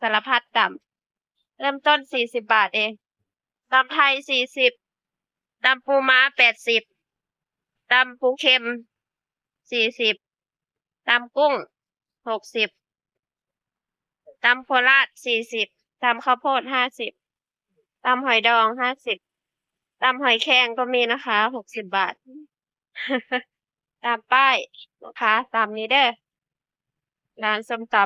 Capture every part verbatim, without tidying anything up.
สารพัดตำ เริ่มต้นสี่สิบบาทเอง ตำไทยสี่สิบ ตำปูม้าแปดสิบ ตำปูเค็มสี่สิบ ตำกุ้งหกสิบ ตำโคราชสี่สิบ ตำข้าวโพดห้าสิบ ตำหอยดองห้าสิบ ตำหอยแครงก็มีนะคะ หกสิบบาท ตามป้ายนะคะ ตามนี้เด้อ ร้านส้มตำ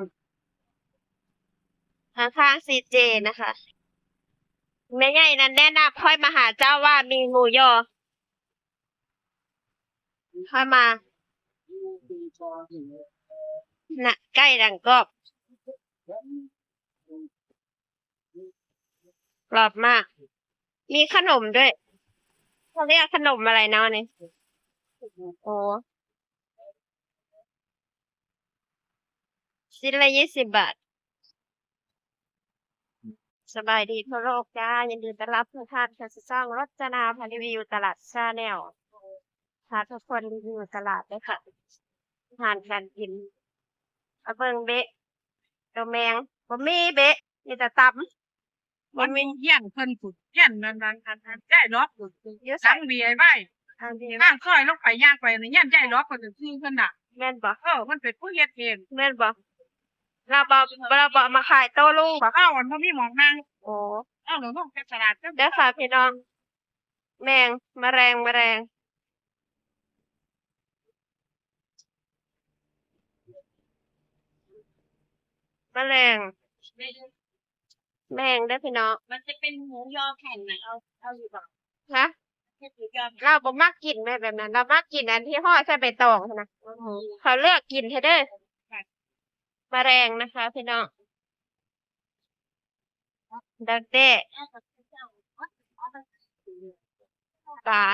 ข้างๆ ซีเจ นะคะ แม่ใหญ่นั้นแนะนำค่อยมาหาเจ้าว่ามีหมูยอ ค่อยมา น่ะ ไก่ดังกรอบ กรอบมาก มีขนมด้วย เขาเรียกขนมอะไรนะวันนี้ โอ้ ชิ้นละยี่สิบบาท สบายดีทั่วโลกจ้า ยินดีต้อนรับทุกท่านเข้าสู่ช่องรจนาพารีวิวตลาด Channel พาทุกคนรีวิวตลาดเลยค่ะ อาหารการกิน เอาเบิ่งเบะ ตัวแมง บ่มีเบะ มีแต่ตำ มันมีเฮี้ยนเพิ่นพุ้น เฮี้ยนนั่นนั่นนั่นนั่น ยายหลอกพุ้น อยู่ไส หลังเบียร์ไว้ ทางเดียว ทางซอยลงไปย่างไปนี่ เฮี้ยนยายหลอกพุ้น ชื่อเพิ่นน่ะ แม่นบ่ เออ มันเป็นผู้เฮ็ดเอง แม่นบ่ เราบ่ เราบ่เอามาขายโต้รุ่งบ่ เอ้า มันบ่มีหม่องนั่ง โอ้ เอ้า เราลงไปตลาดก็ เด้อค่ะพี่น้อง แมง แมลง แมลง แมลง แมงเด้อพี่น้อง มันจะเป็นหมูยอแผ่นน่ะ เอา เอาอยู่บ่ ฮะ เฮ็ดหมูยอแผ่น เราบ่มักกินแม่แบบนั้น เรามักกินอันที่ห่อใส่ใบตองหั้นนะ อืม เขาเลือกกินให้เด้อ ค่ะ แมลงนะคะพี่น้อง ดักแด้ ปลา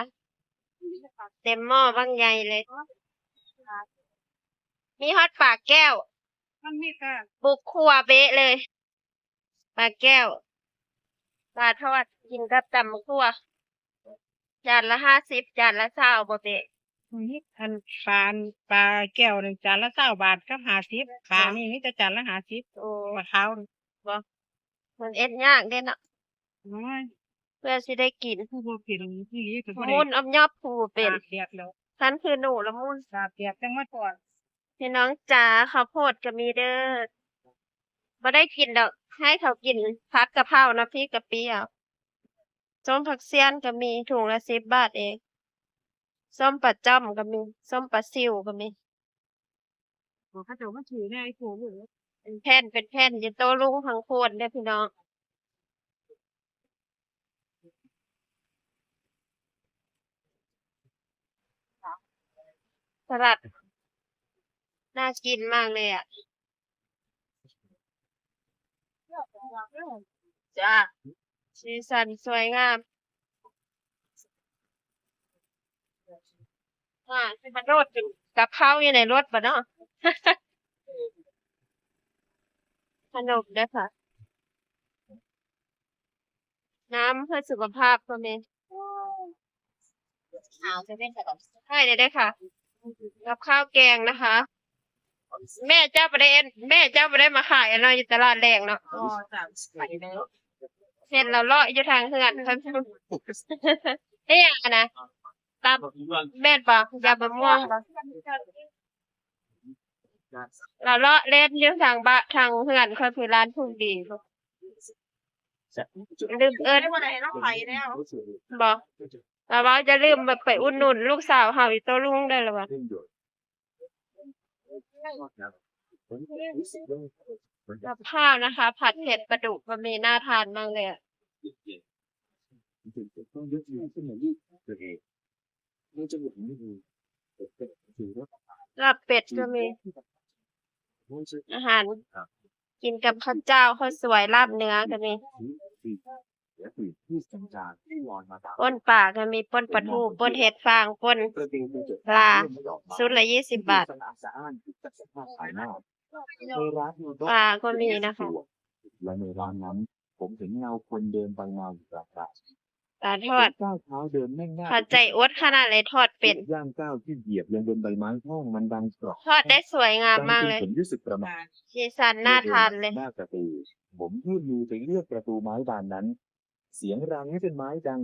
เต็มหม้อบักใหญ่เลย มีฮอดปลาแก้ว มันมีค่ะ บุกครัวเบะเลย ปลาแก้ว ปลาทอด กินกับตำบักถั่ว จานละห้าสิบ จานละซาวบ่เบะ อืม อันปลา ปลาแก้วนี่จานละซาวบาทกับห้าสิบ ปลา ค่ะ นี่มีแต่จานละห้าสิบ โอ้ ปลาขาวนี่ บ่ มันเฮ็ดยากเด้เนาะ โอ้ย เพื่อสิได้กิน ผู้บ่เป็นอีหลีก็บ่ได้ มุ่นอบยอบผู้บ่เป็น ตากแดดแล้ว คันคือหนูละมุ่น ตากแดดจั่งมาทอด พี่น้องจ๋า ข้าวโพดก็มีเด้อ บ่ได้กินดอก ให้เขากินผัดกะเพราน้ำพริกกะปิเอา ส้มผักเสี้ยนก็มี ถุงละสิบบาทเอง ส้มปลาจ้อมก็มี ส้มปลาซิวก็มี โอ้ เขาเจ้ามาถือแน่ไอ้โควิด เป็นแผ่น เป็นแผ่น อยู่โต๊ะลุงทั้งโคนเด้อพี่น้อง สลัด น่ากินมากเลยอะ จ้า สีสันสวยงาม อ่า สิมาโลดกับข้าวอยู่ในรถบ่เนาะ ขนมเด้อค่ะ น้ำเพื่อสุขภาพก็มี ขาวจะเป็นแบบ ให้เลยเด้อค่ะ กับข้าวแกงนะคะ แม่เจ้าบ่ได้เอ็น แม่เจ้าบ่ได้มาขายอันนั้นอยู่ตลาดแลงเนาะ อ๋อ จ้ะ ไปแล้ว เห็นเราเลาะอยู่ทางเฮือน นี่หยังอะนะ ตำ แม่นบ่ ยำมะม่วงบ่ เราเลาะเล่นอยู่ทางบ้าน ทางเฮือนค่อยคือร้านผู้ดี ลืมเอิ้น ไม่ว่าอะไร เราไปแล้ว บ่ เราว่าจะลืมแบบไปอุดหนุนลูกสาวเฮาอีโต้ลุงได้หรือวะ กับข้าวนะคะ ผัดเผ็ดปลาดุกก็มี น่าทานมากเลยอะ ลาบเป็ดก็มี อาหาร กินกับข้าวเจ้า ข้าวสวย ลาบเนื้อก็มี ป่นปลาก็มี ป่นปลาทู ป่นเห็ดฟาง ป่นปลา ชุดละยี่สิบบาท ปลาก็มีนะคะ และในร้านนั้น ผมเห็นเงาคนเดินไปมาอยู่กลางร้าน ปลาทอด ก้าวเท้าเดินแน่นหน้า ขอใจอดขนาดเลย ทอดเป็น ย่างก้าวที่เหยียบลงบนใบไม้ห้องมันดังกรอบ ทอดได้สวยงามมากเลย บางคนรู้สึกประหม่า สีสันน่าทานเลย หน้าประตู ผมยื่นมือไปเลือกประตูไม้บานนั้น เสียงรางนี้เป็นไม้ดัง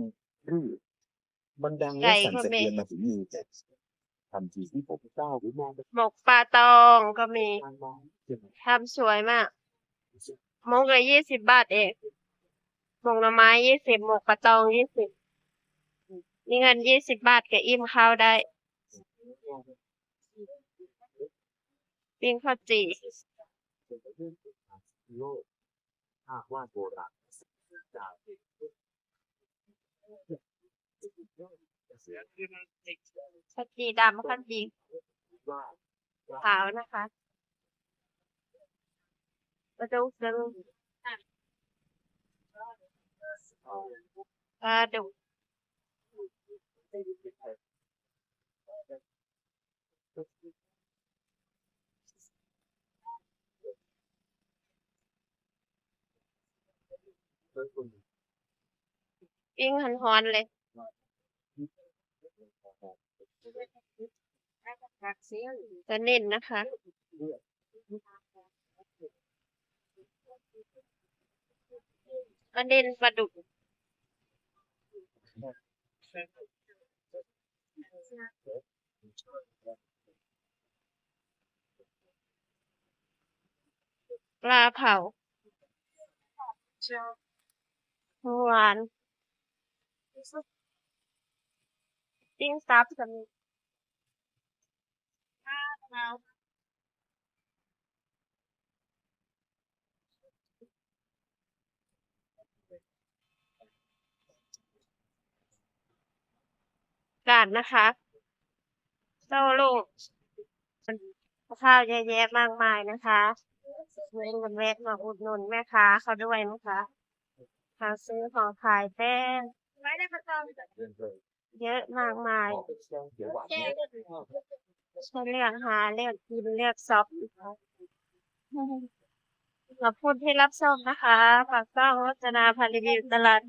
รืดมันดัง ไก่ และสั่น ก็ สะ มี เทือนมาถึงมือผมทันทีที่ผมก้าวไปมองไป หมกปลาตองก็มี ทางมองเห็น ทำสวยมาก หมกละยี่สิบบาทเอง หมกหน่อไม้ยี่สิบ หมกปลาตองยี่สิบ มีเงินยี่สิบบาทก็อิ่มข้าวได้ ปิ้งข้าวจี่ โลกภาพวาดโบราณ ข้าวจี่ดำ ข้าวจี่ขาวนะคะ ปลาดุกนึ่ง ปลาดุก ปิ้งฮ้อนๆเลย ปลานิลนะคะ ปลานิล ปลาดุก ปลาเผา หวาน ปิ้งตับก็มี กาดนะคะ โต้รุ่ง กับข้าวเยอะแยะมากมายนะคะ เพื่อนกันแวะมาอุดหนุนแม่ค้าเขาด้วยนะคะ หาซื้อของขายแป้ง เยอะมากมาย ให้เลือกหา เลือกกิน เลือกช็อป ขอบคุณที่รับชมนะคะ ฝากช่องรจนาพารีวิวตลาด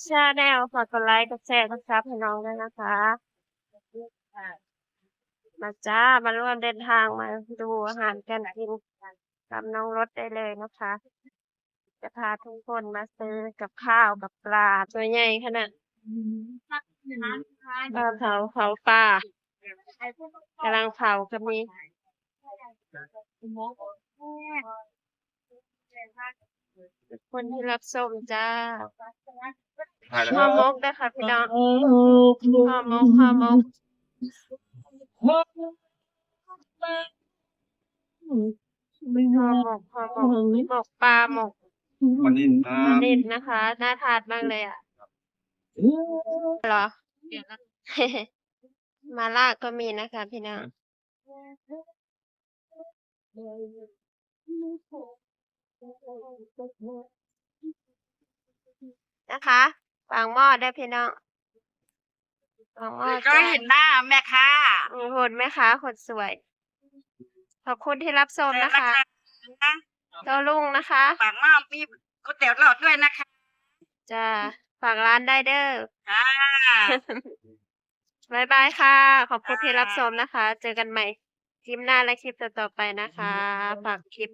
Channel ฝากกดไลค์ กดแชร์ กดซับให้น้องด้วยนะคะ มาจ้า มาร่วมเดินทางมาดูอาหารการกินกับน้องรถได้เลยนะคะ จะพาทุกคนมาซื้อกับข้าวกับปลาตัวใหญ่ขนาด ปลาเผา เผาปลา กำลังเผาก็มี คนที่รับชมจ้า ถ่ายแล้ ห่อ ว หมกนะคะพี่น้อง ห่อหมก ห่อหมก ห่อหมก ห่อหมก หมกปลา หมก วันนี้ครั ปลา บ นิลนะคะ น่าทานมากเลยอ่ะ เหรอ มาล่าก็มีนะคะพี่น้อง นะคะ ฝากหม้อด้วยพี่น้อง ฝากหม้อ ก็ จ้า เห็นหน้าแม่ค้า อืม โหดแม่ค้า คนสวย ขอบคุณที่รับชมนะคะ เชิญนะคะ โต้รุ่งนะคะ ฝากหม้อมีก๋วยเตี๋ยวหลอดด้วยนะคะ จ้า ฝากร้านได้เด้อ ค่ะ บ๊ายบายค่ะ ขอบคุณที่รับชมนะคะ เจอกันใหม่คลิปหน้าและคลิปต่อๆไปนะคะ ฝากคลิป